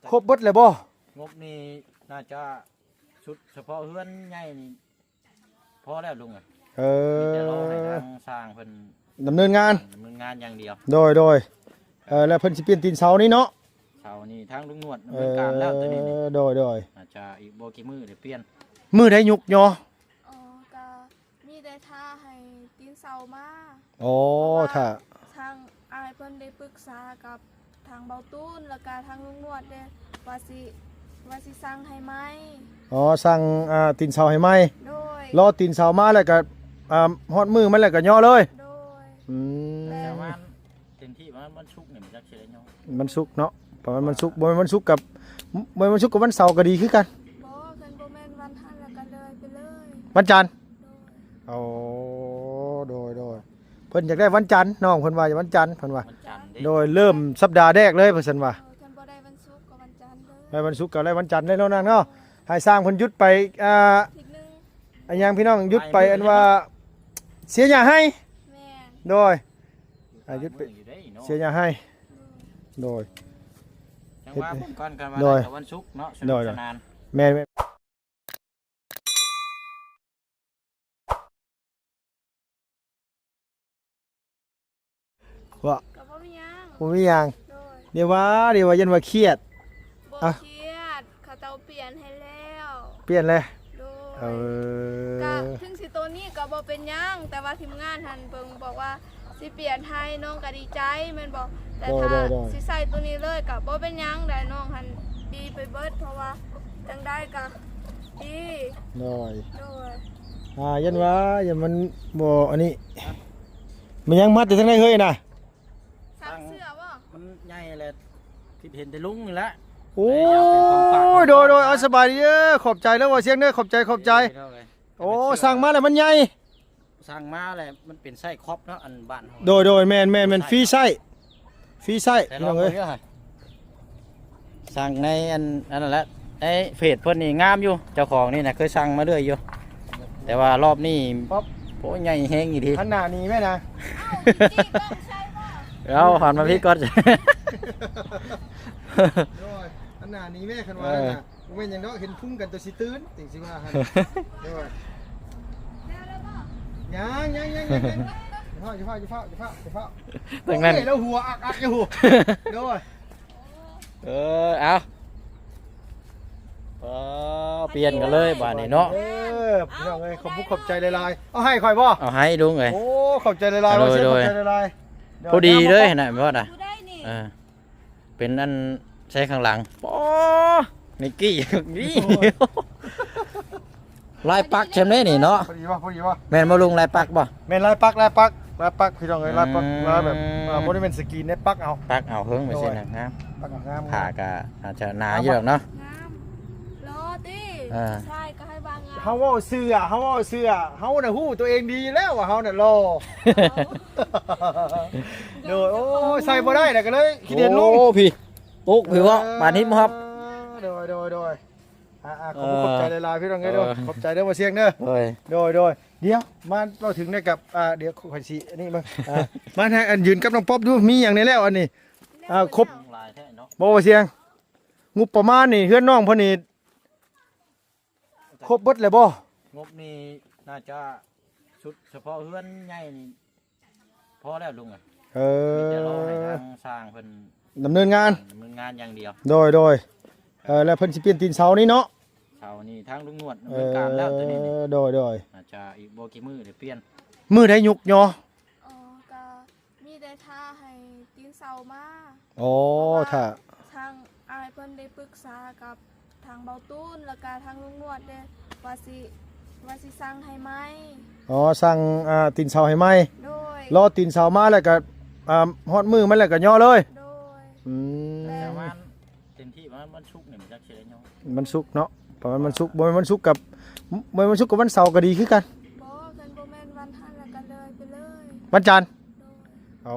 ຄົບເບິດແລ້ວບໍ່? ງົບນີ້ໜ້າຈະສຸດສະເພາະເຮືອນໃຫຍ່ນີ້ພໍແລ້ວລຸງເອີຍ. ເອີ ມີແຕ່ລໍໃຫ້ທາງຊ່າງເພິ່ນດຳເນີນງານ ດຳເນີນງານຢ່າງດຽວ. ໂດຍ ໂດຍ. ເອີ ແລ້ວເພິ່ນຊິປ່ຽນຕີນເສົານີ້ເນາະ? ເສົານີ້ທາງລຸງນວດດຳເນີນການແລ້ວ ເອີ ໂຕນີ້ນີ້. ໂດຍ ໂດຍ. ອາດຈະອີກບໍ່ກີ່ມື້ໄດ້ປ່ຽນ. ມື້ໃດຍຸກຍໍ? ອໍ ກະ ມີແຕ່ຖ້າໃຫ້ຕີນເສົາມາ. ອໍ ເພາະວ່າຖ້າ ທາງອ້າຍເພິ່ນໄດ້ປຶກສາກັບທາງເບົາຕູນ ແລ້ວກະທາງລຸງນວດເດ້ ວ່າຊິ ວ່າຊິສັ່ງໃຫ້ໃໝ່. ອໍ ສັ່ງ ອ່າ ຕີນເສົາໃຫ້ໃໝ່. ໂດຍ. ລໍຕີນເສົາມາແລ້ວກະ ອ່າ ຮອດມື້ມັນແລ້ວກະຍໍເລີຍ. ໂດຍ. ອືມ ແຕ່ວ່າ ເຕັມທີ່ປະມານວັນສຸກນີ້ມັນຈັກຊິໄດ້ຍໍ. ວັນສຸກເນາະ ປະມານວັນສຸກ ບໍ່ແມ່ນວັນສຸກກັບ ບໍ່ແມ່ນວັນສຸກກັບວັນເສົາກໍດີຄືກັນ. ບໍ່ ຄັນບໍ່ແມ່ນວັນຫັ້ນແລ້ວກໍເລີຍໄປເລີຍ. ວັນຈັນ? ໂດຍ. ໂອ້ ໂດຍ ໂດຍ. ເພິ່ນຢາກໄດ້ວັນຈັນ ນ້ອງເພິ່ນວ່າຢາກວັນຈັນ ເພິ່ນວ່າ. ວັນຈັນເດ້. ໂດຍ ເລີ່ມສັບດາແລກເລີຍ ເພິ່ນວ່າ. ເອີ ຄັນບໍ່ໄດ້ວັນສຸກກໍວັນຈັນເລີຍ. ໄດ້ວັນສຸກກໍໄດ້ວັນຈັນເລີຍເນາະນາງເນາະ. ໃຫ້ຊ່າງເພິ່ນຢຸດໄປ ອ່າ ອາທິດໜຶ່ງ. ອັນຫຍັງພີ່ນ້ອງ ຢຸດໄປ ໄປມື້ ອັນວ່າ ເສຍຫຍ້າໄຮ່. ແມ່ນ. ໂດຍ. ອາ ຢຸດໄປ ເສຍຫຍ້າໄຮ່. ໂດຍ. ຈັງຫວະເບິ່ງກ່ອນ ກັນວ່າ ໂດຍ ໄດ້ວັນສຸກເນາະ ສະໜຸກສະໜານ. ແມ່ນໆ. ວ່າ ກໍບໍ່ມີຫຍັງ ບໍ່ມີຫຍັງ. ໂດຍ. ດຽວວ່າ ດຽວວ່າ ຢ້ານວ່າຄຽດ. ບໍ່ຄຽດ ເຂົາເຈົ້າປ່ຽນໃຫ້ແລ້ວ. ປ່ຽນແລ້ວ? ໂດຍ. ເອີ ກະເຖິງຊິໂຕນີ້ກໍບໍ່ເປັນຫຍັງ ແຕ່ວ່າທີມງານຫັ້ນເບິ່ງບອກວ່າຊິປ່ຽນໃຫ້ ນ້ອງກໍດີໃຈແມ່ນບໍ່? ແຕ່ ໂດຍ ຖ້າ ໂດຍ ໂດຍ ຊິໃສ່ໂຕນີ້ເລີຍກໍບໍ່ເປັນຫຍັງ ແຕ່ນ້ອງຫັ້ນດີໄປເບິດ ເພາະວ່າຈັ່ງໃດກໍດີ. ໂດຍ. ໂດຍ. ອ່າ ຢ້ານວ່າ ຢ້ານມັນບໍ່ອັນນີ້ ມັນຍັງມາແຕ່ທາງໃດເຮີ້ຍນະ? ສັ່ງເສື້ອບໍ່? ມັນໃຫຍ່ແຫຼະ ຄິດເຫັນແຕ່ລຸງນີ້ແຫຼະ. ໂອ້ຍ ເປັນຂອງຝາກຂອງຕ້ອນ. ໂດຍ ໂດຍ. ເອົາ ສະບາຍດີເດີ ຂອບໃຈເດີ ບໍ່ສຽງເດີ ຂອບໃຈ ຂອບໃຈ. ໂດຍ ໂດຍ. ໂອ້ ສັ່ງມາແລ້ວມັນໃຫຍ່ ສັ່ງມາແລ້ວມັນເປັນໄສ້ຄອບເນາະ ອັນບ້ານເຮົາ. ໂດຍ ໂດຍ. ແມ່ນໆ ຟຣີໄສ້ ຟຣີໄສ້ ພີ່ນ້ອງເອີຍ. ສັ່ງໃນອັນ ອັນນັ້ນແຫຼະ ໃນເຟສເພິ່ນນີ້ງາມຢູ່ ເຈົ້າຂອງນີ້ນະເຄີຍສັ່ງມາເລື້ອຍຢູ່ ແຕ່ວ່າລອບນີ້ ປັບ ໂອ້ຍ ໃຫຍ່ແຮງອີ່ຫຼີ. ຫັນໜ້າໜີແມ່ນະ. ເອົາ ຫັນມາພີ້ກ່ອນ. ໂດຍ ຫັນໜ້າໜີແມ່ ຄັນວ່າ ເອີ ນັ້ນນະ ບໍ່ແມ່ນຫຍັງດອກ ເຫັນພຸງກັນຕົວຊິຕື່ນ ຈັ່ງຊິວ່າຫັ້ນ. ໂດຍ. ຍັງໆໆໆ ຢ່າຟ້າວ ຢ່າຟ້າວ ຢ່າຟ້າວ ຢ່າຟ້າວ ຢ່າຟ້າວ. ຈັ່ງນັ້ນ ໂອ້ຍ ແລ້ວຫົວອັກໆຢູ່. ໂດຍ. ເອີ ເອົາ ອໍ ປ່ຽນກັນເລີຍບາດນີ້ເນາະ. ເອີ ພີ່ນ້ອງເອີຍ ຂອບຄຸນຂອບໃຈຫຼາຍໆ. ເອົາໃຫ້ຂ້ອຍບໍ່? ເອົາໃຫ້ລຸງເອີຍ. ໂອ້ ຂອບໃຈຫຼາຍໆ. ໂດຍ ວ່າຊິ ໂດຍ ຂອບໃຈຫຼາຍໆ. ເອີ ພໍດີເລີຍຫັ້ນນະ ແມ່ນບໍ່ນະ? ເອີ ເປັນອັນໃສ່ຂ້າງຫຼັງ. ອໍ ນິກກີ້ ນີ້ ໂອ້ຍ ລາຍປັກແຊມເດ້ນີ້ເນາະ. ພໍດີບໍ່? ພໍດີບໍ່? ແມ່ນບໍ່ລຸງ ລາຍປັກບໍ່? ແມ່ນ ລາຍປັກ ລາຍປັກ ລາຍປັກ ພີ່ນ້ອງເອີຍ. ອືມ ລາຍປັກ ລາຍແບບ ເອີ ບໍ່ໄດ້ແມ່ນສະກຣີນເດ້ ປັກເອົາ ປັກເອົາ. ເຮີ້ຍ ໂດຍ ວ່າຊີ້ນະ ງາມ. ປັກເອົາງາມ ຜ້າກະອາດຈະໜາຢູ່ດອກເນາະ. ງາມ ລໍຕິ. ເອີ ຜູ້ຊາຍກໍໃຫ້ວ່າງາມ. ເຮົາເວົ້າເຊື່ອ ເຮົາເວົ້າເຊື່ອ ເຮົານະຮູ້ຕົວເອງດີແລ້ວວ່າເຮົານະຫຼໍ່. ໂດຍ. ໂອ້ຍ ໃສ່ບໍ່ໄດ້ແລ້ວກໍເລີຍຂີ້ເດັດລົງ. ໂອ້ ພີ່ ໂອ້ ຄືວ່າ ເອີ ປານິດບໍ່ຮັບ. ໂດຍ ໂດຍ ໂດຍ. ອ່າໆ ຂອບ ເອີ ຂອບໃຈຫຼາຍໆ ພີ່ນ້ອງເອີຍ. ເອີ ໂດຍ ຂອບໃຈເດີ ບໍ່ສຽງເດີ. ໂດຍ ໂດຍ ໂດຍ. ດຽວມາເວົ້າເຖິງແນວກັບ ອ່າ ດຽວຂ້ອຍຊິອັນນີ້ເບິ່ງ ອ່າ ມາໃຫ້ອັນຢືນກັບນ້ອງປັອບດູ ມີຫຍັງແດ່ແລ້ວອັນນີ້? ອ່າ ຄົບ ຫຼາຍແທ້ເນາະ ບໍ່ ບໍ່ສຽງ. ງົບປະມານນີ້ ເຮືອນນ້ອງເພິ່ນນີ້ ຄົບເບິດແລ້ວບໍ່? ງົບນີ້ໜ້າຈະສຸດສະເພາະເຮືອນໃຫຍ່ນີ້ ພໍແລ້ວລຸງເອີຍ. ເອີ ມີແຕ່ລໍໃຫ້ທາງຊ່າງເພິ່ນດຳເນີນງານ ດຳເນີນງານຢ່າງດຽວ. ໂດຍ ໂດຍ. ເອີ ແລ້ວເພິ່ນຊິປ່ຽນຕີນເສົານີ້ເນາະ? ເສົານີ້ທາງລຸງນວດດຳເນີນການແລ້ວ ເອີ ໂຕນີ້ນີ້. ໂດຍ ໂດຍ. ອາດຈະອີກບໍ່ກີ່ມື້ໄດ້ປ່ຽນ. ມື້ໃດຍຸກຍໍ? ອໍ ກະມີແຕ່ຖ້າໃຫ້ຕີນເສົາມາ. ອໍ ເພາະວ່າ ຖ້າ ທາງອ້າຍເພິ່ນໄດ້ປຶກສາກັບ ທາງເບົາຕູນ ແລ້ວກະທາງລຸງນວດເດ້ ວ່າຊິ ວ່າຊິສັ່ງໃຫ້ໃໝ່. ອໍ ສັ່ງ ອ່າ ຕີນເສົາໃຫ້ໃໝ່. ໂດຍ. ລໍຕີນເສົາມາແລ້ວກະ ອ່າ ຮອດມື້ມັນແລ້ວກະຍໍເລີຍ. ໂດຍ. ອືມ ປະມານ ເຕັມທີ່ປະມານວັນສຸກນີ້ມັນຈັກຊິໄດ້ຍໍ. ວັນສຸກເນາະ ປະມານວັນສຸກ ບໍ່ແມ່ນວັນສຸກກັບ ບໍ່ແມ່ນວັນສຸກກັບວັນເສົາກໍດີຄືກັນ. ບໍ່ ຄັນບໍ່ແມ່ນວັນຫັ້ນແລ້ວກໍເລີຍໄປເລີຍ. ວັນຈັນ? ໂດຍ. ໂອ້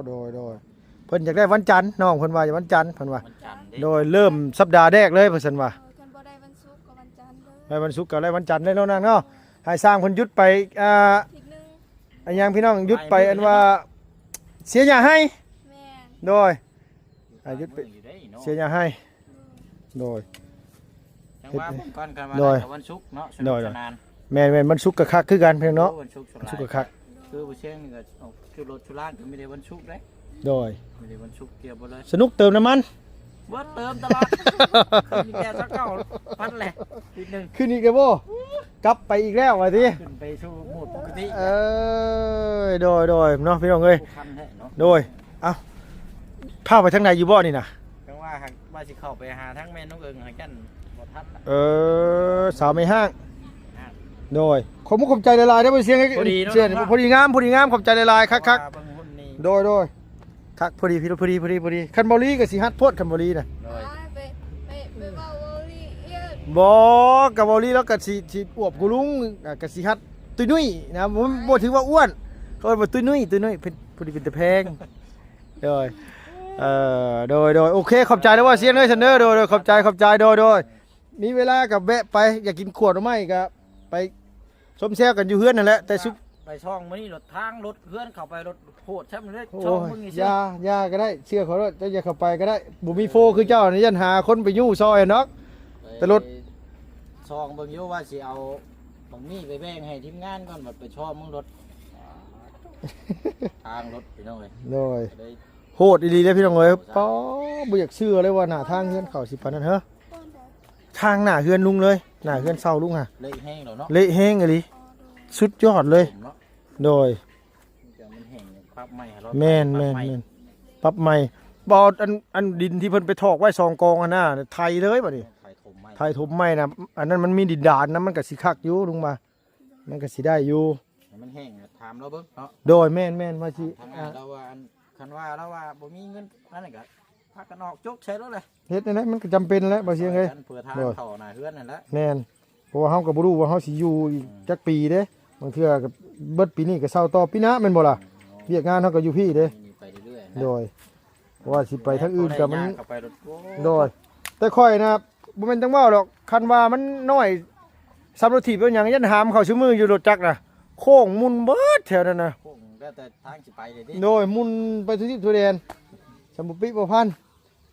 ໂດຍ ໂດຍ. ເພິ່ນຢາກໄດ້ວັນຈັນ ນ້ອງເພິ່ນວ່າຢາກວັນຈັນ ເພິ່ນວ່າ. ວັນຈັນເດ້. ໂດຍ ເລີ່ມສັບດາແລກເລີຍ ເພິ່ນວ່າ. ເອີ ຄັນບໍ່ໄດ້ວັນສຸກກໍວັນຈັນເລີຍ. ໄດ້ວັນສຸກກໍໄດ້ວັນຈັນເລີຍເນາະນາງເນາະ. ໃຫ້ຊ່າງເພິ່ນຢຸດໄປ ອ່າ ອາທິດໜຶ່ງ. ອັນຫຍັງພີ່ນ້ອງ ຢຸດໄປ ໄປມື້ ອັນວ່າ ເສຍຫຍ້າໄຮ່. ແມ່ນ. ໂດຍ. ຢຸ ອາ ຢຸດໄປ ມື້ຢູ່ເດ້ເນາະ ເສຍຫຍ້າໃຫ້ ໂດຍ ຈັງວ່າເບິ່ງກ່ອນ ກັນວ່າ ໂດຍ ໜ້າຈະວັນສຸກເນາະ ສະໜຸກສະໜານ ໂດຍ ແມ່ນໆ ວັນສຸກກໍຄັກຄືກັນ ພີ່ນ້ອງເນາະ ໂອ້ ວັນສຸກສ່ວນຫຼາຍ ວັນສຸກກໍຄັກ ຄືບໍ່ເຊງນີ້ກໍອອກຂີ່ລົດສຸລານ ກໍມີແຕ່ວັນສຸກເດ້ ໂດຍ ມີແຕ່ວັນສຸກ ກ່ຽວບໍ່ເລີຍ ສະໜຸກເຕີມນ້ຳມັນ ເບິດເຕີມຕະຫຼອດ ມີແຕ່ຊາວເກົ້າພັນແຫຼະ ອີກໜຶ່ງ ຂຶ້ນອີກແລ້ວບໍ່? ກັບໄປອີກແລ້ວວ່າຕິ ຂຶ້ນໄປສູ່ໂໝດປົກກະຕິ ເອີຍ ໂດຍໆ ເນາະ ພີ່ນ້ອງເອີຍ ຜູ້ຄັນແທ້ເນາະ ໂດຍ ເອົ້າ ພາໄປທາງໃດຢູ່ບໍ່ນີ້ນະ? ຈັ່ງວ່າ ວ່າຊິເຂົ້າໄປຫາທາງແມ່ນ້ອງເອີງ ຫາຈັ່ນບໍ່ທັນລະ ເອີ ສາວແມ່ຮ້າງ ແມ່ຮ້າງ ໂດຍ ຂອບມຸກຂອບໃຈຫຼາຍໆເດີ ບໍ່ເສຍງ ພໍດີເນາະ ເສຍງ ພໍດີງາມ ພໍດີງາມ ຂອບໃຈຫຼາຍໆ ຄັກໆ ເບິ່ງຫຸ່ນນີ້ ໂດຍໆ ຄັກ ພໍດີ ພໍດີ ພໍດີ ພໍດີ ຄັນບໍ່ລີກໍຊິຮັດໂພດ ຄັນບໍ່ລີນະ ໂດຍ ໄປ ໄປ ໄປເວົ້າບໍ່ລີອີກ ບໍ່ ກໍບໍ່ລີແລ້ວກໍຊິ ຊິອວບກູລຸງ ອ່າ ກໍຊິຮັດຕຸ້ຍນຸ້ຍນະ ບໍ່ ບໍ່ຖືວ່າອ້ວນ ເຂົາເອີ້ນວ່າຕຸ້ຍນຸ້ຍ ຕຸ້ຍນຸ້ຍ ເປັນ ຜູ້ທີ່ເປັນຕາແພງ ໂດຍ ເອີ ໂດຍ ໂດຍ ໂອເຄ ຂອບໃຈເດີ ວ່າສຽງເດີ ຊັ້ນເດີ ໂດຍ ໂດຍ ຂອບໃຈ ຂອບໃຈ ໂດຍ ໂດຍ ມີເວລາກໍແວະໄປ ຢາກກິນຂວດໜໍ່ໄມ້ກໍໄປຊົມແຊວກັນຢູ່ເຮືອນຫັ້ນແຫຼະ ແຕ່ຊຸ ໄປຊ່ອງມື້ນີ້ລົດ ທາງລົດເຮືອນເຂົ້າໄປລົດ ໂຫດຊ້ຳເລີຍ ໂອ້ຍ ຊ່ອງເບິ່ງນີ້ ຢ່າ ຢ່າກໍໄດ້ ເຊື່ອຂ້ອຍໂລດ ເຈົ້າຢ່າເຂົ້າໄປກໍໄດ້ ບໍ່ມີໂຟຄືເຈົ້ານີ້ ຢ້ານຫາຄົນໄປຍູ້ຊອຍດອກ ແຕ່ລົດ ຊ່ອງເບິ່ງຢູ່ວ່າຊິເອົາບັກໝີ່ໄປແບ່ງໃຫ້ທີມງານກ່ອນ ບັດໄປຊ່ອງເບິ່ງລົດ ທາງລົດພີ່ນ້ອງເອີຍ ໂດຍ ກໍເລີຍ ໂຫດອີ່ຫຼີເດ້ພີ່ນ້ອງເອີຍ ໂຫດ ປາ ບໍ່ຢາກເຊື່ອເລີຍວ່າໜ້າທາງເຮືອນເຂົາຊິປານນັ້ນເຮີ ທາງໜ້າເຮືອນລຸງເລີຍ ໜ້າເຮືອນເຊົ່າລຸງຫະ ເລະແຮງແລ້ວເນາະ ເລະແຮງອີ່ຫຼີ ສຸດຍອດເລີຍ ໂດຍ ມັນແຫ້ງ ປັບໃໝ່ໃຫ້ລອດ ແມ່ນ ປັບໃໝ່ ແມ່ນ ແມ່ນ ປັບໃໝ່ ບໍ່ ອັນ ອັນດິນທີ່ເພິ່ນໄປຖອກໄວ້ສອງກອງຫັ້ນນະ ໄຖເລີຍບັດນີ້ ໄຖຖົມໃໝ່ ໄຖຖົມໃໝ່ນະ ອັນນັ້ນມັນມີດິນດານນະ ມັນກໍຊິຄັກຢູ່ລຸງວ່າ ມັນກໍຊິໄດ້ຢູ່ ໃຫ້ມັນແຫ້ງ ຖາມລາວເບິ່ງເນາະ ໂດຍ ແມ່ນໆ ວ່າຊິ ທາງອ້າຍລາວວ່າ ອັນ ຄັນວ່າລາວວ່າບໍ່ມີເງິນ ອັນນັ້ນກໍ ພາກັນອອກຈົກໃສ່ໂລດແຫຼະ ເຮັດແນວໃດມັນກໍຈຳເປັນແຫຼະ ບໍ່ເສຍງເອີຍ ຊ່ວຍກັນເພື່ອທາງເຂົ້າໜ້າເຮືອນນັ້ນແຫຼະ ໂດຍ ແມ່ນ ເພາະວ່າເຮົາກໍບໍ່ຮູ້ວ່າເຮົາຊິຢູ່ອີກ ອືມ ຈັກປີເດ້ ບາງເທື່ອກໍເບິດປີນີ້ກໍເຊົາຕໍ່ປີໜ້າແມ່ນບໍ່ລະ ອືມ ວຽກງານເຮົາກໍຢູ່ພີ້ເດ້ ໄປເລື້ອຍໆນະ ໂດຍ ເພາະວ່າຊິໄປທາງອື່ນກໍມັນ ໄປຍ່າງເຂົ້າໄປໂລດ ໂອ້ ໂດຍ ແຕ່ຂ້ອຍນະ ບໍ່ແມ່ນຈັ່ງເວົ້າດອກ ຄັນວ່າມັນນ້ອຍ ຊ້ຳລົດຖີບເປັນຫຍັງ ຢ້ານຫາມເຂົ້າຊຸມື້ຢູ່ລົດຈັກນະ ໂຄ້ງໝຸ່ນເບິດແຖວນັ້ນນະ ໂຄ້ງແລ້ວແຕ່ທາງຊິໄປເດ້ ໂດຍ ໝຸ່ນໄປທົ່ວທິດທົ່ວແດນ ຊ້ຳບໍ່ປິບໍ່ພັນ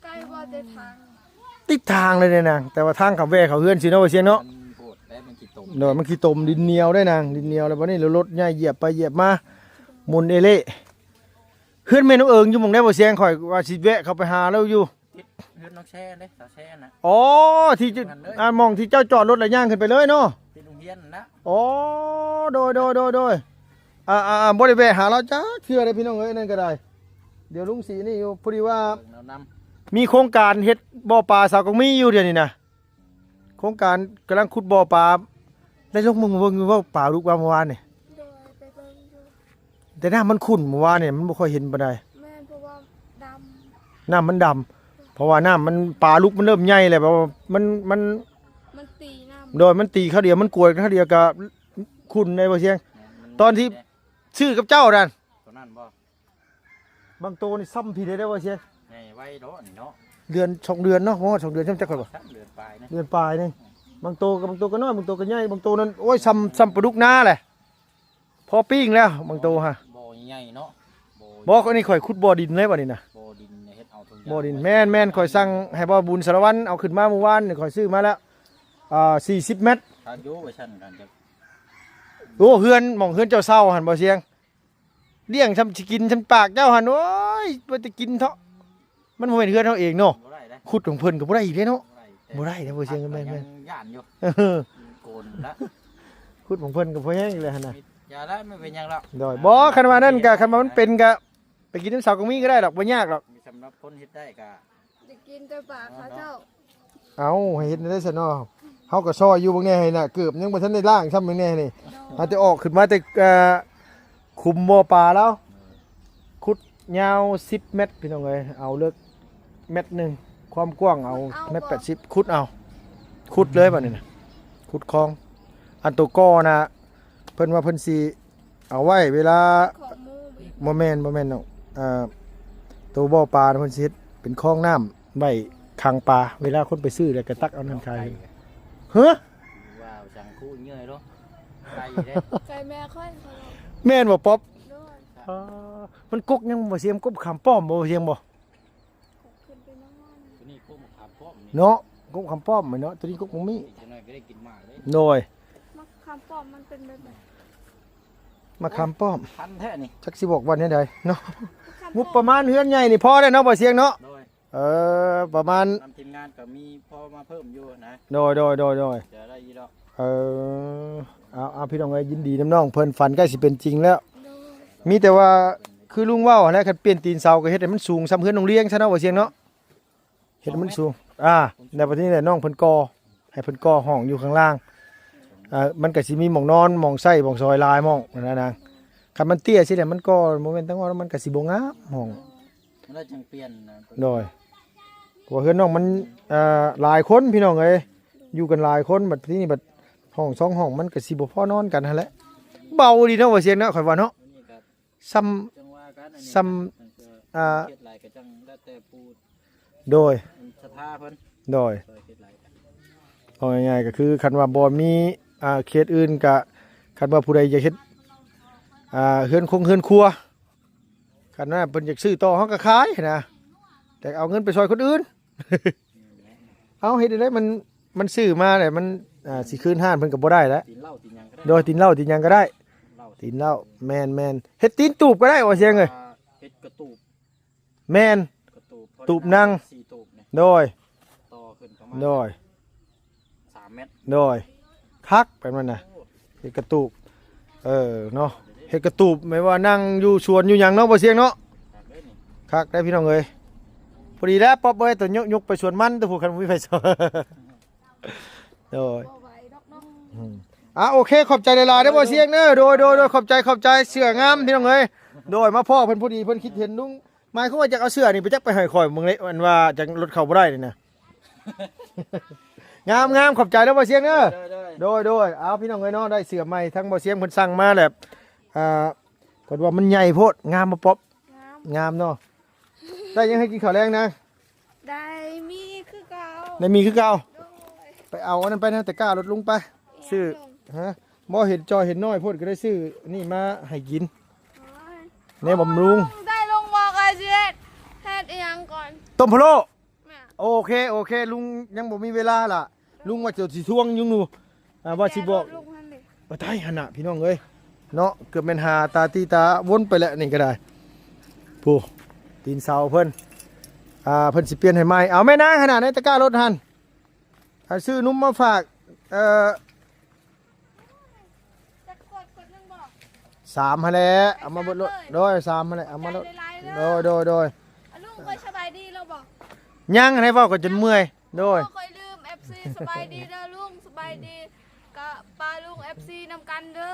ໄກບໍ່ແຕ່ທາງ ຕິດທາງເລີຍເດ້ນາງ ແຕ່ວ່າທາງເຂົ້າແວ່ເຂົ້າເຮືອນຊິເນາະ ບໍ່ເຊງເນາະ ມັນໂຫດແລ້ວ ມັນຂີ້ຕົມ ໂດຍ ມັນຂີ້ຕົມ ດິນໜຽວເດ້ນາງ ດິນໜຽວ ແລ້ວບັດນີ້ລົດໃຫຍ່ຢຽບໄປຢຽບມາ ໝຸ່ນເອເລ ເຮືອນແມ່ນ້ອງເອີງຢູ່ໝ່ອງໃດ ບໍ່ເຊງ ຂ້ອຍວ່າຊິແວະເຂົ້າໄປຫາລາວຢູ່ ຕິດເຮືອນນ້ອງແຊເດ້ ສາວແຊນະ ອໍ ທີ່ຈຸດ ຢູ່ຫັ້ນເລີຍ ອ່າ ໝ່ອງທີ່ເຈົ້າຈອດລົດແລ້ວຍ່າງຂຶ້ນໄປເລີຍເນາະ ຕິດໂຮງຮຽນຫັ້ນນະ ອໍ ໂດຍໆໆໆ ອ່າໆໆ ບໍ່ໄດ້ແວະຫາລາວຈັກເທື່ອເດ້ພີ່ນ້ອງເອີຍ ນັ້ນກໍໄດ້ ດຽວລຸງສີນີ້ຢູ່ ພໍດີວ່າ ເບິ່ງແນວນຳ ມີໂຄງການເຮັດບໍ່ປາສາວກອງມີຢູ່ດຽວນີ້ນະ ໂຄງການກຳລັງຂຸດບໍ່ປາ ໄດ້ລົງເບິ່ງ ເບິ່ງຢູ່ບໍ່ ປາດຸວ່າເມື່ອວານນີ້ ໂດຍ ໄປເບິ່ງຢູ່ ແຕ່ນ້ຳມັນຂຸ່ນເມື່ອວານນີ້ ມັນບໍ່ຄ່ອຍເຫັນປານໃດ ແມ່ນ ເພາະວ່າດຳ ນ້ຳມັນດຳ ເພາະວ່ານ້ຳມັນ ປາດຸມັນເລີ່ມໃຫຍ່ແລ້ວ ແບບວ່າມັນ ມັນ ມັນຕີນ້ຳ ໂດຍ ມັນຕີຄາວດຽວ ມັນກວດຄາວດຽວກໍຂຸ່ນໄດ໋ ບໍ່ເຊງ ຕອນທີ່ຊື້ກັບເຈົ້ານັ້ນ ຕົວນັ້ນບໍ່? ບາງໂຕນີ້ຊ້ຳພີ້ເດ້ ບໍ່ເຊງ ໃຫຍ່ໄວເນາະ ນີ້ເນາະ ເດືອນສອງເດືອນເນາະ ບໍ່ຮອດສອງເດືອນຊ້ຳຈັກ ຂ້ອຍວ່າ ສາມເດືອນປາຍນະ ເດືອນປາຍໜຶ່ງ ບາງໂຕກໍ ບາງໂຕກໍນ້ອຍ ບາງໂຕກໍໃຫຍ່ ບາງໂຕນັ້ນ ໂອ້ຍ ຊ້ຳ ຊ້ຳປາດຸກນາແຫຼະ ພໍປີ້ງແລ້ວ ບາງໂຕຫະ ບໍ່ໃຫຍ່ເນາະ ບໍ່ ອັນນີ້ຂ້ອຍຂຸດບໍ່ດິນເລີຍບັດນີ້ນະ ບໍ່ດິນເຮັດເອົາທຸງຢາງ ບໍ່ດິນ ແມ່ນໆ ຂ້ອຍສັ່ງໃຫ້ບ່າວບຸນສາລະວັນເອົາຂຶ້ນມາມື້ວານນີ້ ຂ້ອຍຊື້ມາແລ້ວ ອ່າ ສີ່ສິບແມັດ ຄັກຢູ່ວ່າຊັ້ນກັນ ໂອ້ ເຮືອນ ໝ່ອງເຮືອນເຈົ້າເຊົ່າຫັ້ນ ບໍ່ເຊງ ລ້ຽງຊ່ຳຊິກິນຊ່ຳປາກເຈົ້າຫັ້ນ ໂອ້ຍ ບໍ່ໄດ້ກິນເທາະ ມັນບໍ່ແມ່ນເຮືອນເຮົາເອງເນາະ ບໍ່ໄດ້ເດ້ ຂຸດຂອງເພິ່ນກໍບໍ່ໄດ້ອີກເດ້ເນາະ ບໍ່ໄດ້ ບໍ່ໄດ້ເດ້ ບໍ່ເຊງ ແມ່ນໆ ຢ້ານຢູ່ ເອີ ໂກນລະ ຂຸດຂອງເພິ່ນກໍພໍແຮງອີກແລ້ວຫັ້ນນະ ຢ່າລະ ມັນເປັນຫຍັງລະ ໂດຍ ບໍ່ ຄັນວ່ານັ້ນກໍ ຄັນວ່າມັນເປັນກໍ ໄປກິນນຳສາວກອງມີກໍໄດ້ດອກ ບໍ່ຍາກດອກ ສຳລັບຄົນເຮັດໄດ້ກໍ ໄດ້ກິນແຕ່ປາກເຂົາເຈົ້າ ເອົ້າ ໃຫ້ເຮັດແນວໃດຊັ້ນເນາະ ເຮົາກໍຊ່ອຍຢູ່ເບິ່ງແດ່ ໃຫ້ໜ້າເກີບຍັງບໍ່ທັນໄດ້ລ້າງຊ້ຳເບິ່ງແດ່ນີ້ ໂດຍ ຫາແຕ່ອອກຂຶ້ນມາແຕ່ ເອີ ຂຸມບໍ່ປາລາວ ຂຸດຍາວສິບແມັດ ພີ່ນ້ອງເອີຍ ເອົາເລິກແມັດໜຶ່ງ ຄວາມກວ້າງເອົາ ແມັດແປດສິບ ຂຸດເອົາ ຂຸດເລີຍບັດນີ້ນະ ຂຸດຄອງ ອັນໂຕກໍນະ ເພິ່ນວ່າເພິ່ນຊິ ເອົາໄວ້ເວລາ ບໍ່ແມ່ນ ບໍ່ແມ່ນດອກ ອ່າ ໂຕບໍ່ປາເພິ່ນຊິເຮັດເປັນຄອງນ້ຳໄວ້ຂັງປາ ເວລາຄົນໄປຊື້ແລ້ວກໍຕັກເອົານ້ຳໃສ່ ຮະ ວ່າຈັ່ງຄູເຫຍື່ອຍໂລ ໄກ່ເດ້ ໄກ່ແມ່ຂ້ອຍ ແມ່ນບໍ່ ປັອບ ໂດຍ ອ່າ ມັນກົກຫຍັງບໍ່ ເສຍມ ກົກຂາມປ້ອມບໍ່ ເສຍມບໍ່ ກົກຂຶ້ນ ເນາະ ກົກຄຳປ້ອມແມ່ນເນາະ ຕົວນີ້ກົກໝາກມີ້ ອີກຈັກໜ້ອຍກໍໄດ້ກິນໝາກເດ້ ໂດຍ ໝາກຄຳປ້ອມມັນເປັນແບບໃດ? ໝາກຄຳປ້ອມ ພັນແທ້ນີ້ ຈັກຊິບອກວ່າແນວໃດເນາະ ໝາກຄຳປ້ອມ ງົບປະມານເຮືອນໃຫຍ່ນີ້ພໍແລ້ວເນາະ ບໍ່ສຽງເນາະ ໂດຍ ເອີ ປະມານ ນຳທີມງານກໍມີພໍມາເພີ່ມຢູ່ນະ ໂດຍໆໆໆ ຈະໄດ້ຢູ່ດອກ ເອີ ເອົາໆ ພີ່ນ້ອງເອີຍ ຍິນດີນຳນ້ອງເພິ່ນ ຝັນໃກ້ຊິເປັນຈິງແລ້ວ ໂດຍ ມີແຕ່ວ່າຄືລຸງເວົ້າຫັ້ນແຫຼະ ຄັນປ່ຽນຕີນເສົາກໍເຮັດໃຫ້ມັນສູງສ່ຳເຮືອນນ້ອງລຽງຊະເນາະ ບໍ່ສຽງເນາະ ເຮັດໃຫ້ມັນສູງ ອ່າ ແລ້ວບັດນີ້ແຫຼະ ນ້ອງເພິ່ນກໍ່ ໃຫ້ເພິ່ນກໍ່ຫ້ອງຢູ່ຂ້າງລ່າງ ອ່າ ມັນກໍຊິມີໝ່ອງນອນ ໝ່ອງໃຊ້ ໝ່ອງສອຍຫຼາຍໝ່ອງຫັ້ນນະນາງ ຄັນມັນເຕ້ຍຊີ້ແຫຼະ ມັນກໍບໍ່ແມ່ນຕັ້ງວ່າ ມັນກໍຊິບໍ່ງາມຫ້ອງ ມັນໄດ້ຈັ່ງປ່ຽນນະ ໂດຍ ເພາະວ່າເຮືອນນ້ອງມັນ ອ່າ ຫຼາຍຄົນພີ່ນ້ອງເອີຍ ຢູ່ກັນຫຼາຍຄົນ ບັດທີນີ້ບັດຫ້ອງສອງຫ້ອງ ມັນກໍຊິບໍ່ພໍນອນກັນຫັ້ນແຫຼະ ເບົາດີເນາະ ບໍ່ສຽງເນາະ ຂ້ອຍວ່າເນາະ ອັນນີ້ກໍ ສ່ຳ ຈັ່ງວ່າກັນ ອັນນີ້ ສ່ຳ ມັນກໍ ອ່າ ເຮັດຫຼາຍກໍຈັ່ງແລ້ວແຕ່ຜູ້ ໂດຍ ມັນສະຖາເພິ່ນ ໂດຍ ຊ່ອຍເຮັດຫຼາຍກັນ ເວົ້າງ່າຍໆກໍຄື ຄັນວ່າບໍ່ມີ ອ່າ ເຂດອື່ນກະ ຄັນວ່າຜູ້ໃດຢາກເຮັດ ອ່າ ເຮືອນຄົງເຮືອນຄົວ ຄັນວ່າເພິ່ນຢາກຊື້ຕໍ່ ເຮົາກໍຂາຍນະ ແຕ່ເອົາເງິນໄປຊ່ອຍຄົນອື່ນ ເອົາ ເຮັດໄດ້ ມັນ ມັນຊື້ມາແລ້ວ ມັນ ອ່າ ຊິຄືນຮ້ານເພິ່ນກໍບໍ່ໄດ້ແລ້ວ ຕີນເຫຼົ້າຕີນຫຍັງກໍໄດ້ ໂດຍ ຕີນເຫຼົ້າຕີນຫຍັງກໍໄດ້ ເຫຼົ້າ ຕີນເຫຼົ້າ ແມ່ນໆ ເຮັດຕີນຕູບກໍໄດ້ ບໍ່ສຽງເອີຍ ເຮັດກະຕູບ ແມ່ນ ກະຕູບ ຕູບນັ່ງ ສີ່ຕູບນີ້ ໂດຍ ຕໍ່ຂຶ້ນປະມານ ໂດຍ ສາມແມັດ ໂດຍ ຄັກແບບນັ້ນນະ ໂອ້ ເຮັດກະຕູບ ເອີ ເນາະ ເຮັດກະຕູບ ແມ່ນວ່ານັ່ງຢູ່ສວນຢູ່ຫຍັງເນາະ ບໍ່ສຽງເນາະ ຄັກເດ້ນີ້ ຄັກໄດ໋ພີ່ນ້ອງເອີຍ ພໍດີແລ້ວ ປັອບເອີຍ ແຕ່ຍົກ ຍົກໄປສວນມັນ ແຕ່ຜູ້ຄັນບໍ່ມີໃຜສອນ ໂດຍ ບໍ່ໄຫວດອກເນາະ ອືມ ອ່າ ໂອເຄ ຂອບໃຈຫຼາຍໆເດີ ໂດຍ ບໍ່ສຽງເດີ ໂດຍ ໂດຍ ໂດຍ ຂອບໃຈ ຂອບໃຈ ເສື້ອງາມພີ່ນ້ອງເອີຍ ໂດຍ ມາພໍ້ເພິ່ນພໍດີ ເພິ່ນຄິດເຫັນລຸງ ໝາຍຄວາມວ່າຈະເອົາເສື້ອນີ້ໄປຈັກໄປໃຫ້ຂ້ອຍເບິ່ງເດ້ ອັນວ່າຈັກລົດເຂົ້າບໍ່ໄດ້ນີ້ນະ ງາມໆ ຂອບໃຈເດີບໍ່ສຽງເດີ ໂດຍໆ ໂດຍໆ ເອົາ ພີ່ນ້ອງເອີຍເນາະ ໄດ້ເສື້ອໃໝ່ ທາງບໍ່ສຽງເພິ່ນສັ່ງມາແລ້ວ ອ່າ ເພິ່ນວ່າມັນໃຫຍ່ໂພດ ງາມບໍ່ປອບ ງາມ ງາມເນາະ ໄດ້ຫຍັງໃຫ້ກິນເຂົ້າແລງນາງ ໄດ້ໝີ່ຄືເກົ່າ ໄດ້ໝີ່ຄືເກົ່າ ໂດຍ ໄປເອົາອັນນັ້ນໄປໃນຕະກ້າລົດລຸງໄປ ຊື້ ຮະ ບໍ່ເຫັນຈ່ອຍເຫັນນ້ອຍໂພດ ກໍໄດ້ຊື້ນີ້ມາໃຫ້ກິນ ໂອ້ຍ ແນວບຳລຸງ ໄດ້ລົງບໍ່ ກໍຊິເຮັດ ເຮັດອີ່ຫຍັງກ່ອນ ຕົ້ມພະໂລ້ ແມ່ນ ໂອເຄ ໂອເຄ ລຸງຍັງບໍ່ມີເວລາລະ ລຸງວ່າຈະຊິທວງຢູ່ ອ່າ ວ່າຊິບອກ ແກະລົດລຸງຫັ້ນເດ ບໍ່ໄດ້ຫັ້ນນະ ພີ່ນ້ອງເອີຍ ເນາະ ເກືອບແມ່ນຫາຕາຕີຕາວົນໄປແລ້ວນີ້ກໍໄດ້ ຜູ້ ຕີນເສົາເພິ່ນ ອ່າ ເພິ່ນຊິປ່ຽນໃຫ້ໃໝ່ ເອົາແມ່ນາງຫັ້ນນະ ໃນຕະກ້າລົດຫັ້ນ ອ່າ ຊື້ນົມມາຝາກ ເອີ ຈັກຂວດ ຂວດໜຶ່ງບໍ່ ສາມຫັ້ນແຫຼະ ເອົາມາເບິດໂລດ ໂດຍ ສາມຫັ້ນແຫຼະ ເອົາມາໂລດ ໂດຍ ໂດຍ ໂດຍ ອາ ລຸງຂ້ອຍສະບາຍດີແລ້ວບໍ່ ຍັງໃຫ້ເວົ້າກັນຈົນເມື່ອຍ ໂດຍ ໂອ້ ຂ້ອຍລືມ ເອັຟຊີ ສະບາຍດີເດີລຸງ ສະບາຍດີ ກະປາລຸງ ເອັຟຊີ ນຳກັນເດີ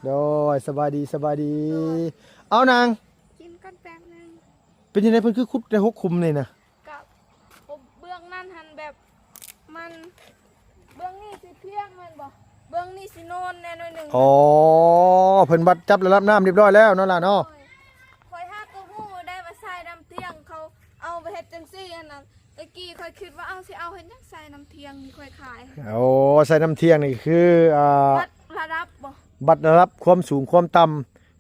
ໂດຍ ສະບາຍດີ ສະບາຍດີ ໂດຍ ເອົານາງ ກິນກ່ອນແປັບໜຶ່ງ ເປັນຈັ່ງໃດ ເພິ່ນຄືຂຸດໄດ້ຫົກຂຸມນີ້ນະ ກະ ເບື້ອງນັ້ນຫັ້ນແບບ ມັນ ເບື້ອງນີ້ຊິພຽງແມ່ນບໍ່ ເບື້ອງນີ້ຊິໂນນແດ່ໜ້ອຍໜຶ່ງ ອໍ ເພິ່ນວັດຈັບລະດັບນ້ຳຮຽບຮ້ອຍແລ້ວເນາະຫຼານເນາະ ໂດຍ ຂ້ອຍຫາກໍຮູ້ໄດ້ວ່າສາຍນ້ຳທ່ຽງເຂົາເອົາໄປເຮັດຈັ່ງຊີ້ຫັ້ນນະ ແຕ່ກີ້ຂ້ອຍຄິດວ່າ ເອົ້າ ຊິເອົາເຮັດຫຍັງສາຍນ້ຳທ່ຽງນີ້ ຂ້ອຍຂາຍ ໂອ້ ສາຍນ້ຳທ່ຽງນີ້ຄື ອ່າ ວັດລະດັບບໍ່ ວັດລະດັບຄວາມສູງຄວາມຕ່ຳ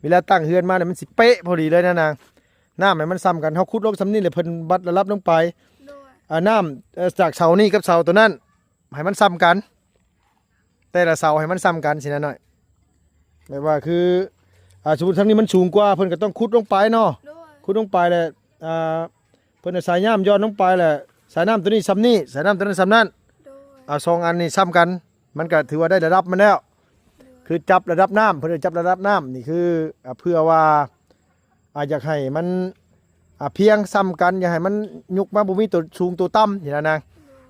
ເວລາຕັ້ງເຮືອນມານີ້ມັນຊິເປະພໍດີເລີຍນະນາງ ນ້ຳໃຫ້ມັນສ່ຳກັນ ເຮົາຂຸດລົງສ່ຳນີ້ແຫຼະ ເພິ່ນວັດລະດັບລົງໄປ ໂດຍ ອ່າ ນ້ຳ ເອີ ຈາກເສົານີ້ກັບເສົາໂຕນັ້ນ ໃຫ້ມັນສ່ຳກັນ ແຕ່ລະເສົາໃຫ້ມັນສ່ຳກັນຊີ້ນະນ້ອຍ ແບບວ່າຄື ອ່າ ສົມມຸດທາງນີ້ມັນສູງກວ່າ ເພິ່ນກໍຕ້ອງຂຸດລົງໄປເນາະ ໂດຍ ຂຸດລົງໄປແລ້ວ ອ່າ ເພິ່ນເອົາສາຍຍາມຢ່ອນລົງໄປແລ້ວ ສາຍນ້ຳໂຕນີ້ສ່ຳນີ້ ສາຍນ້ຳໂຕນັ້ນສ່ຳນັ້ນ ໂດຍ ເອົາສອງອັນນີ້ສ່ຳກັນ ມັນກໍຖືວ່າໄດ້ລະດັບມັນແລ້ວ ໂດຍ ຄືຈັບລະດັບນ້ຳ ເພິ່ນເອີ້ນຈັບລະດັບນ້ຳ ນີ້ຄື ອ່າ ເພື່ອວ່າ ອ່າ ຢາກໃຫ້ມັນ ອ່າ ພຽງສ່ຳກັນ ຢ່າໃຫ້ມັນຍົກມາບໍ່ມີໂຕສູງໂຕຕ່ຳຊີ້ນະນາງ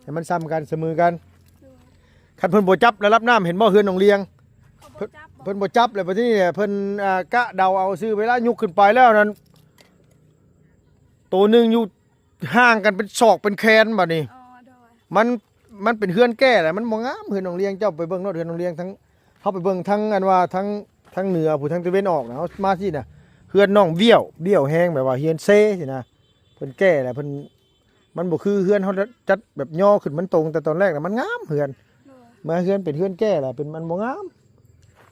ໃຫ້ມັນສ່ຳກັນສະເໝີກັນ ໂດຍ ຄັນເພິ່ນບໍ່ຈັບລະດັບນ້ຳ ເຫັນບໍ່ ເຮືອນນ້ອງລຽງ ເຂົາບໍ່ຈັບບໍ່ ເພິ່ນ ເພິ່ນບໍ່ຈັບ ແລ້ວບັດນີ້ເພິ່ນ ອ່າ ກະເດົາເອົາຊື່ ເວລາຍົກຂຶ້ນໄປແລ້ວນັ້ນ ໂຕໜຶ່ງຢູ່ຫ່າງກັນເປັນສອກເປັນແຂນບັດນີ້ ອໍ ໂດຍ ມັນ ມັນເປັນເຮືອນແກ້ແຫຼະ ມັນບໍ່ງາມ ເຮືອນນ້ອງລຽງ ເຈົ້າໄປເບິ່ງໂລດ ເຮືອນນ້ອງລຽງ ທັງ ເຮົາໄປເບິ່ງທັງອັນວ່າ ທັງ ທາງເໜືອ ຜູ້ທາງຕາເວັນອອກນະ ເຮົາມາຊີ້ນະ ເຮືອນນ້ອງບ້ຽວ ບ້ຽວແຮງ ແບບວ່າເຮືອນເຊຊີ້ນະ ເພິ່ນແກ່ແລ້ວ ເພິ່ນ ມັນບໍ່ຄືເຮືອນເຮົາ ຈັດແບບຍໍຂຶ້ນ ມັນຕົງ ແຕ່ຕອນແລກນະ ມັນງາມເຮືອນ ໂດຍ ມາເຮືອນເປັນເຮືອນແກ່ແລ້ວ ເປັນ ມັນບໍ່ງາມ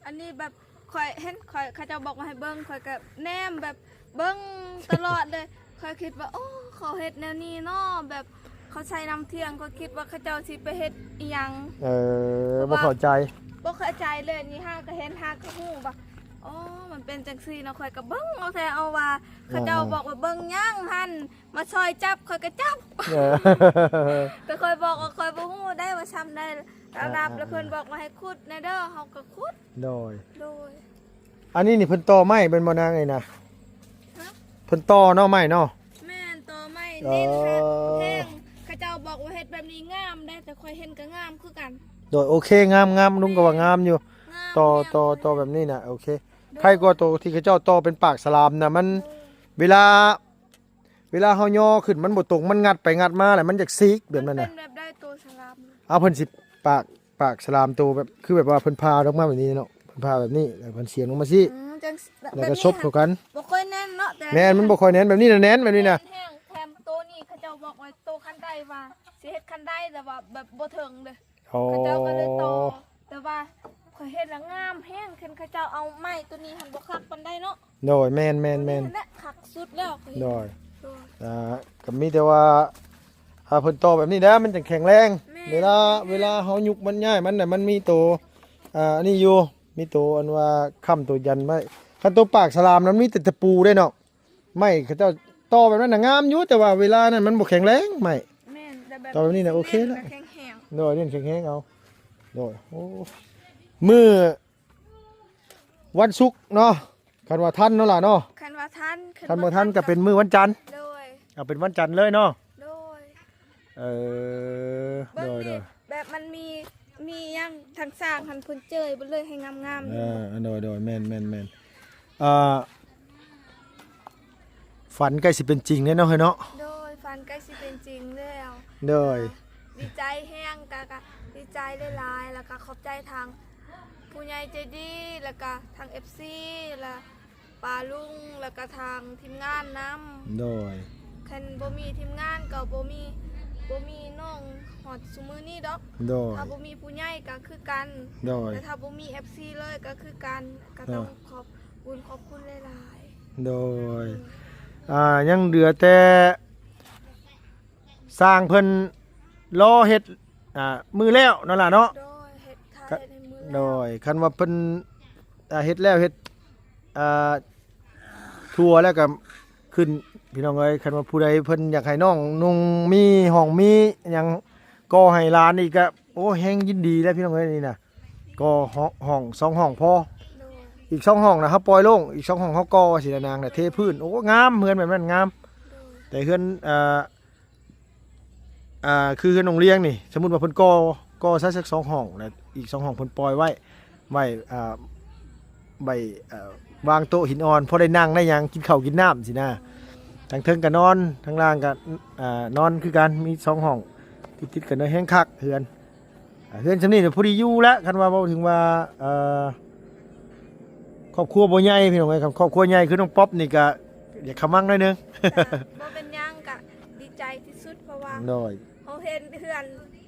ອັນນີ້ແບບ ຂ້ອຍເຫັນ ຂ້ອຍ ເຂົາເຈົ້າບອກມາໃຫ້ເບິ່ງ ຂ້ອຍກໍແນມແບບເບິ່ງຕະຫຼອດເລີຍ ຂ້ອຍຄິດວ່າ ໂອ້ ເຂົາເຮັດແນວນີ້ເນາະ ແບບ ເຂົາໃສ່ນ້ຳທ່ຽງ ຂ້ອຍຄິດວ່າເຂົາເຈົ້າຊິໄປເຮັດອີ່ຫຍັງ ເອີ ເພາະວ່າ ບໍ່ເຂົ້າໃຈ ບໍ່ເຂົ້າໃຈເລີຍ. ນີ້ຫາກະເຫັນ ຫາກະຮູ້ວ່າ ອໍ ມັນເປັນຈັ່ງຊີ້ເນາະ. ຂ້ອຍກະເບິ່ງເອົາແທ້ເອົາວ່າ ເຂົາເຈົ້າ ອ່າໆ ບອກວ່າເບິ່ງຫຍັງຫັ້ນ ມາຊ່ອຍຈັບ ຂ້ອຍກະຈັບ ເອີ ແຕ່ຂ້ອຍບອກວ່າຂ້ອຍບໍ່ຮູ້ໄດ້ວ່າຊ່ຳໃດລະດັບ ອ່າໆໆ ລະເພິ່ນບອກວ່າໃຫ້ຂຸດແດ່ເດີ ເຮົາກະຂຸດ. ໂດຍ ໂດຍ. ອັນນີ້ນີ້ເພິ່ນຕໍ່ໄມ້ແມ່ນບໍ່ນາງ ນີ້ນະ? ຮະ? ເພິ່ນຕໍ່ເນາະ ໄມ້ເນາະ? ແມ່ນ ຕໍ່ໄມ້ ອໍ ເນັ້ນຄັກແຮງ. ເຂົາເຈົ້າບອກວ່າເຮັດແບບນີ້ງາມເດ້ ແຕ່ຂ້ອຍເຫັນກະງາມຄືກັນ. ໂດຍ ໂອເຄ ງາມໆ ລຸງກະວ່າງາມຢູ່ ງາມ ຕໍ່ ແຮງ ຕໍ່ ຕໍ່ແບບນີ້ນະ ໂອເຄ. ໂດຍ ໄຄກວ່າໂຕທີ່ເຂົາເຈົ້າຕໍ່ເປັນປາກສະຫຼາມນະ ມັນ ໂດຍ ເວລາ ເວລາເຮົາຍໍຂຶ້ນມັນບໍ່ຕົງ ມັນງັດໄປງັດມາແລ້ວມັນຢາກສີກແບບນັ້ນນະ. ມັນເປັນແບບໃດໂຕສະຫຼາມ? ເອົາ ເພິ່ນຊິປາກ ປາກສະຫຼາມໂຕແບບ ຄືແບບວ່າເພິ່ນຜ່າອອກມາແບບນີ້ເນາະ ເພິ່ນຜ່າແບບນີ້ ແລ້ວເພິ່ນສຽງລົງມາຊີ້ ອືມ ຈັ່ງ ແລ້ວກະສົບເຂົ້າກັນ ແບບນີ້ຫັ້ນ ບໍ່ຄ່ອຍແໜ້ນເນາະ. ແຕ່ ແມ່ນ ມັນບໍ່ຄ່ອຍແໜ້ນແບບນີ້ນະ ແໜ້ນແບບນີ້ນະ ແໜ້ນແຮງ. ແຖມໂຕນີ້ເຂົາເຈົ້າບອກວ່າໂຕຄັນໄດວ່າຊິເຮັດຄັນໄດ ແຕ່ວ່າແບບບໍ່ເຖິງເດ້. ອໍ ເຂົາເຈົ້າກະເລີຍຕໍ່ ແຕ່ວ່າຂ້ອຍເຫັນລະງາມແຮງ ຄັນເຂົາເຈົ້າເອົາໄມ້ໂຕນີ້ຫັ້ນບໍ່ຄັກປານໃດເນາະ. ໂດຍ ແມ່ນໆໆ ແມ່ນແຫຼະ ຄັກສຸດແລ້ວ. ໂດຍ ໂດຍ ອ່າ ກະມີແຕ່ວ່າ ຖ້າເພິ່ນຕໍ່ແບບນີ້ແຫຼະມັນຈັ່ງແຂງແຮງ. ແມ່ນ ເວລາ ແຂງແຮງ ເວລາເຮົາຍຸກມັນຍ້າຍມັນນະ ມັນມີໂຕ ອ່າ ອັນນີ້ຢູ່ ມີໂຕອັນວ່າຄ້ຳໂຕຢັນໄວ້. ຄັນໂຕປາກສະຫຼາມນະ ມັນມີແຕ່ຕະປູເດ້ເນາະ. ໄມ້ເຂົາເຈົ້າຕໍ່ແບບນັ້ນນະງາມຢູ່ ແຕ່ວ່າເວລານັ້ນມັນບໍ່ແຂງແຮງໄມ້. ແມ່ນ ແຕ່ແບບ ຕໍ່ແບບນີ້ນະ ໂອເຄແລ້ວ ແຂງແຮງ. ໂດຍ ເນັ້ນແຂງແຮງເອົາ. ໂດຍ ໂອ້ ມື້ວັນສຸກເນາະ ຄັນວ່າທັນເນາະຫຼ້າເນາະ. ຄັນວ່າທັນ ຄັນບໍ່ທັນກະເປັນມື້ວັນຈັນ. ໂດຍ ເອົາເປັນວັນຈັນເລີຍເນາະ. ໂດຍ ເອີ ເບິ່ງ ໂດຍ ນີ້ ໂດຍ ແບບມັນມີ ມີຫຍັງທາງຊ່າງຫັ້ນເພິ່ນເຈີຍເບິດເລີຍ ໃຫ້ງາມໆ. ເອີ ໂດຍ ໂດຍ ແມ່ນໆໆ ອ່າ ຝັນໃກ້ຊິເປັນຈິງແລ້ວເນາະ ເຮີ້ຍເນາະ. ໂດຍ ຝັນໃກ້ຊິເປັນຈິງແລ້ວ. ໂດຍ ອ່າ ດີໃຈແຮງ ກະ ກະດີໃຈຫຼາຍໆ ລະກະຂອບໃຈທາງຜູ້ໃຫຍ່ໃຈດີ ລະກະທາງເອັຟຊີ ລະ ປ້າລຸງ ແລ້ວກະທາງທີມງານນຳ. ໂດຍ ຄັນບໍ່ມີທີມງານກະບໍ່ມີ ບໍ່ມີນ້ອງຮອດຊຸມື້ນີ້ດອກ. ໂດຍ ຖ້າບໍ່ມີຜູ້ໃຫຍ່ກະຄືກັນ. ໂດຍ ແຕ່ຖ້າບໍ່ມີເອັຟຊີເລີຍກະຄືກັນ. ກະຕ້ອງ ເອີ ຂອບບຸນຂອບຄຸນຫຼາຍໆ. ໂດຍ ອືມ ອ່າ ຍັງເຫຼືອແຕ່ ຊ່າງເພິ່ນລໍເຮັດ ອ່າ ມື້ແລ້ວເນາະຫຼ້າເນາະ. ໂດຍ ເຮັດ ຖ້າເຮັດໃຫ້ມື້ແລ້ວ. ໂດຍ ຄັນວ່າເພິ່ນ ອ່າ ເຮັດແລ້ວ ເຮັດ ອ່າ ທົ່ວແລ້ວກະຂຶ້ນ ພີ່ນ້ອງເອີຍ. ຄັນວ່າຜູ້ໃດເພິ່ນຢາກໃຫ້ນ້ອງນຸ່ງມີຫ້ອງມີຫຍັງ ກໍ່ໃຫ້ຫຼານອີກກະ ໂອ້ ແຮງຍິນດີແລ້ວພີ່ນ້ອງເອີຍ. ນີ້ນະ ກໍ່ຫ້ອງ ສອງຫ້ອງພໍ. ໂດຍ ອີກສອງຫ້ອງນະເຮົາປ່ອຍໂລ່ງ ອີກສອງຫ້ອງເຮົາກໍ່ ວ່າຊີ້ນະນາງນະ ເທພື້ນ. ໂອ້ ງາມ ເຮືອນແບບນັ້ນງາມ. ໂດຍ ແຕ່ເຮືອນ ອ່າ ອ່າ ຄືເຮືອນນ້ອງລຽງນີ້ ສົມມຸດວ່າເພິ່ນກໍ່ ກໍ່ຊະສັກສອງຫ້ອງ ແລ້ວອີກສອງຫ້ອງເພິ່ນປ່ອຍໄວ້ ໄວ້ ອ່າ ໄວ້ ອ່າ ວາງໂຕະຫີນອ່ອນ ພໍໄດ້ນັ່ງໄດ້ຫຍັງ ກິນເຂົ້າກິນນ້ຳຊີ້ນະ. ທາງເທິງກະນອນ ທາງລ່າງກະ ອ່າ ນອນຄືກັນ ມີສອງຫ້ອງຕິດໆກັນເລີຍ ແຮງຄັກເຮືອນ. ອ່າ ເຮືອນຊ່ຳນີ້ພໍດີຢູ່ແລ້ວ ຄັນວ່າເວົ້າເຖິງວ່າ ເອີ ຄອບຄົວບໍ່ໃຫຍ່ພີ່ນ້ອງເອີຍ. ຄັນຄອບຄົວໃຫຍ່ຄືນ້ອງປັອບນີ້ກະຢາກຂະມັງໜ້ອຍໜຶ່ງ. ກະບໍ່ເປັນຫຍັງ ກະດີໃຈທີ່ສຸດ ເພາະວ່າ ໂດຍ ເຮົາເຫັນເຮືອນ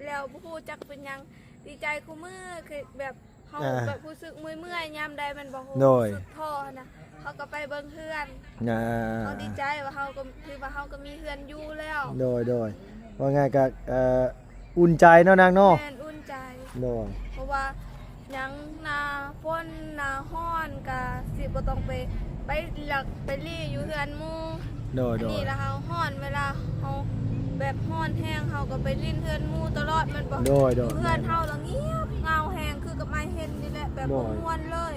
ແລ້ວບໍ່ຮູ້ຈັກເປັນຫຍັງ ດີໃຈຄູ່ມື້ ຄືແບບ ເຮົາ ອ່າ ແບບຮູ້ສຶກເມື່ອຍໆຍາມໃດແມ່ນບໍ່ ໂດຍ ຮູ້ສຶກທໍ້ຫັ້ນນະ ເຮົາກະໄປເບິ່ງເຮືອນ. ອ່າ ເຮົາດີໃຈວ່າເຮົາກະ ຖືວ່າເຮົາກະມີເຮືອນຢູ່ແລ້ວ. ໂດຍ ໂດຍ ວ່າງ່າຍກະ ເອີ ອຸ່ນໃຈເນາະນາງເນາະ. ແມ່ນ ອຸ່ນໃຈ. ໂດຍ ເພາະວ່າຫຍັງ ໜ້າຝົນໜ້າຮ້ອນກະຊິບໍ່ຕ້ອງໄປ ໄປລັກໄປລີ້ຢູ່ເຮືອນໝູ່. ໂດຍ ອັນນີ້ ໂດຍ ລະເຮົາຮ້ອນ ເວລາເຮົາແບບຮ້ອນແຮງເຮົາກະໄປຫຼິ້ນເຮືອນໝູ່ຕະຫຼອດແມ່ນບໍ່? ໂດຍ ໂດຍ ເຮືອນເຮົາລະງຽບເຫງົາແຮງ ຄືກັບອ້າຍເຫັນນີ້ແຫຼະ ແບບ ໂດຍ ບໍ່ມ່ວນເລີຍ.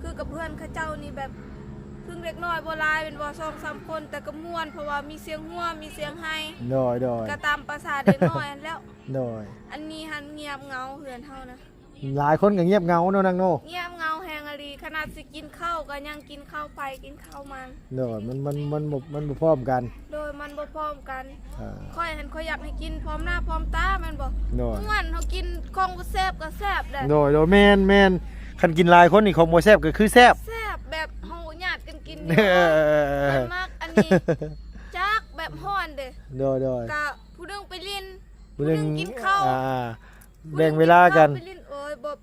ຄືກັບເຮືອນເຂົາເຈົ້ານີ້ແບບ ເຖິງເດັກນ້ອຍບໍ່ຫຼາຍແມ່ນບໍ່ ສອງສາມຄົນ ແຕ່ກະມ່ວນ ເພາະວ່າມີສຽງຫົວ ມີສຽງໄຫ້. ໂດຍ ໂດຍ ກະຕາມປະສາເດັກນ້ອຍຫັ້ນແຫຼ້ວ. ໂດຍ ອັນນີ້ຫັ້ນງຽບເຫງົາເຮືອນເຮົານະ. ຫຼາຍຄົນກະງຽບເຫງົາເນາະນາງເນາະ. ງຽບເຫງົາແຮງອີ່ຫຼີ ຂະໜາດຊິກິນເຂົ້າກະຍັງກິນເຂົ້າໃຜກິນເຂົ້າມັນ. ໂດຍ ມັນ ມັນ ມັນບໍ່ ມັນບໍ່ພ້ອມກັນ. ໂດຍ ມັນບໍ່ພ້ອມກັນ. ອ່າ ຂ້ອຍຫັ້ນຂ້ອຍຢາກໃຫ້ກິນພ້ອມໜ້າພ້ອມຕາແມ່ນບໍ່? ໂດຍ ມ່ວນ ເຮົາກິນຂອງບໍ່ແຊບກະແຊບແຫຼະ. ໂດຍ ໂດຍ ແມ່ນ ແມ່ນ ຄັນກິນຫຼາຍຄົນນີ້ຂອງບໍ່ແຊບກະຄືແຊບ. ແຊບແບບເຮົາຍາດກັນກິນນີ້. ເອີ ມັນມັກອັນນີ້ ຈັກແບບຮ້ອນເດ້. ໂດຍ ໂດຍ ກະຜູ້ໜຶ່ງໄປຫຼິ້ນ ຜູ້ໜຶ່ງ ຜູ້ໜຶ່ງກິນເຂົ້າ. ອ່າ ແບ່ງເວລາກັນ ຜູ້ໜຶ່ງກິນເຂົ້າໄປຫຼິ້ນ. ໂອ້ຍ ບໍ່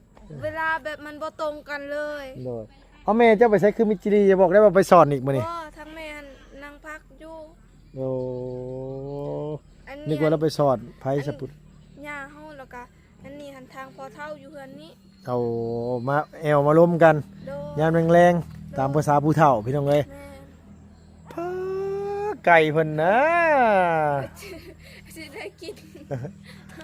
ເວລາແບບມັນບໍ່ຕົງກັນເລີຍ. ໂດຍ ເອົາ ແມ່ເຈົ້າໄປໃສຄືມິດຈີຣີ ຢ່າບອກໄດ້ວ່າໄປສອນອີກມື້ນີ້. ບໍ່ ທາງແມ່ຫັ້ນນັ່ງພັກຢູ່. ໂອ້ ອັນ ນຶກວ່າລາວໄປສອດໃຜສະພຸດ ຍ່າເຮົາ ແລ້ວກະອັນນີ້ຫັ້ນ ທາງພໍ່ເຖົ້າຢູ່ເຮືອນນີ້ ເອົາມາແອວມາລົມກັນ ໂດຍ ຍາມແລງໆ ຕາມພາສາຜູ້ເຖົ້າພີ່ນ້ອງເອີຍ ແມ່ນ ເພິ່ນ ໄກ່ເພິ່ນນະ ຊິໄດ້ກິນ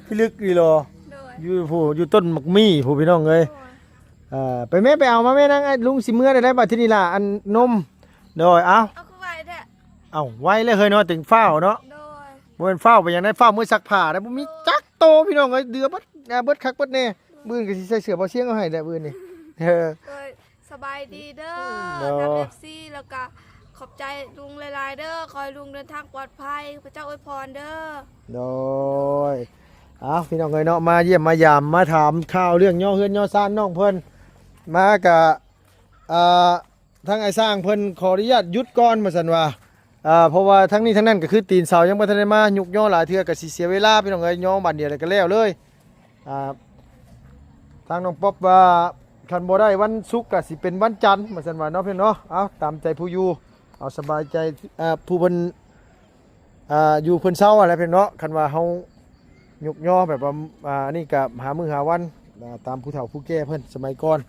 ພິລຶກອີ່ຫຼໍ ໂດຍ ຢູ່ຜູ້ ຢູ່ຕົ້ນໝາກມີ້ຜູ້ພີ່ນ້ອງເອີຍ ໂດຍ ເອີ ໄປແມ່ໄປເອົາມາແມ່ນາງ ລຸງຊິເມືອໄດ້ໄດ້ບັດທີນີ້ລະ ອັນນົມ ໂດຍ ເອົາ ເອົາຄືໄວແທ້ ເອົາ ໄວເລີຍເຮີ້ຍເນາະ ເຕັງຟ້າວເນາະ ໂດຍ ບໍ່ແມ່ນຟ້າວໄປຫຍັງໃດ ຟ້າວເມືອຊັກຜ້າໄດ໋ ບໍ່ມີຈັກໂຕພີ່ນ້ອງເອີຍ ເດືອເບິດ ເບິດຄັກເບິດແນ່ ມື້ອື່ນກໍຊິໃສ່ເສື້ອບ່າວຊຽງເອົາໃຫ້ແຫຼະມື້ອື່ນນີ້ ເອີ ໂດຍ ສະບາຍດີເດີ ໂດຍ ທາງເອັຟຊີ ແລ້ວກະຂອບໃຈລຸງຫຼາຍໆເດີ ຂໍໃຫ້ລຸງເດີນທາງປອດໄພ ພະເຈົ້າອວຍພອນເດີ ໂດຍ ເອົາ ພີ່ນ້ອງເອີຍເນາະ ມາຢ້ຽມມາຢາມ ມາຖາມຂ່າວເລື່ອງຍໍເຮືອນຍໍຊານນ້ອງເພິ່ນ ມາກະ ອ່າ ທາງອ້າຍຊ້າງເພິ່ນຂໍອະນຸຍາດຢຸດກ່ອນວ່າຊັ້ນວ່າ ເພາະວ່າທັງນີ້ທັງນັ້ນກໍຄືຕີນເສົາຍັງບໍ່ທັນໄດ້ມາຍຸກຍໍຫຼາຍເທື່ອ ກໍຊິເສຍເວລາພີ່ນ້ອງເອີຍ ຍໍບາດດຽວແລ້ວກໍແລ້ວເລີຍ ອ່າ ທາງນ້ອງປັອບວ່າຄັນບໍ່ໄດ້ວັນສຸກກໍຊິເປັນວັນຈັນວ່າຊັ້ນວ່າເນາະ ພີ່ນ້ອງເນາະ ເອົາ ຕາມໃຈຜູ້ຢູ່ ເອົາສະບາຍໃຈ ອ່າ ຜູ້ເພິ່ນ ອ່າ ຢູ່ເພິ່ນເຊົາຫັ້ນແຫຼະພີ່ນ້ອງເນາະ ຄັນວ່າເຮົາ ຍົກຍໍແບບວ່າ ອ່າ ອັນນີ້ກໍຫາມື້ຫາວັນ ອ່າ ຕາມຜູ້ເຖົ້າຜູ້ແກ່ເພິ່ນສະໄໝກ່ອນ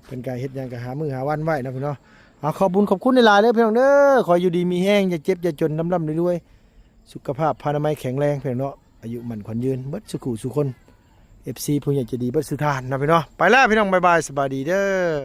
ເພິ່ນກໍເຮັດຫຍັງກໍຫາມື້ຫາວັນໄວ້ເນາະພີ່ນ້ອງເນາະ ເອົາ ຂອບບຸນຂອບຄຸນຫຼາຍໆເດີພີ່ນ້ອງເດີ ຂໍຢູ່ດີມີແຮງ ຢ່າເຈັບຢ່າຈົນ ລ່ຳໆລວຍໆ ສຸຂະພາບພານາໄມແຂງແຮງພີ່ນ້ອງເນາະ ອາຍຸໝັ້ນຂວັນຍືນ ເບິດສູ່ຄູ່ສູ່ຄົນ ເອັຟຊີ ຜູ້ໃຫຍ່ໃຈດີເບິດສູ່ທ່ານເນາະພີ່ນ້ອງເນາະ ໄປແລ້ວພີ່ນ້ອງ ບາຍບາຍ ສະບາຍດີເດີ.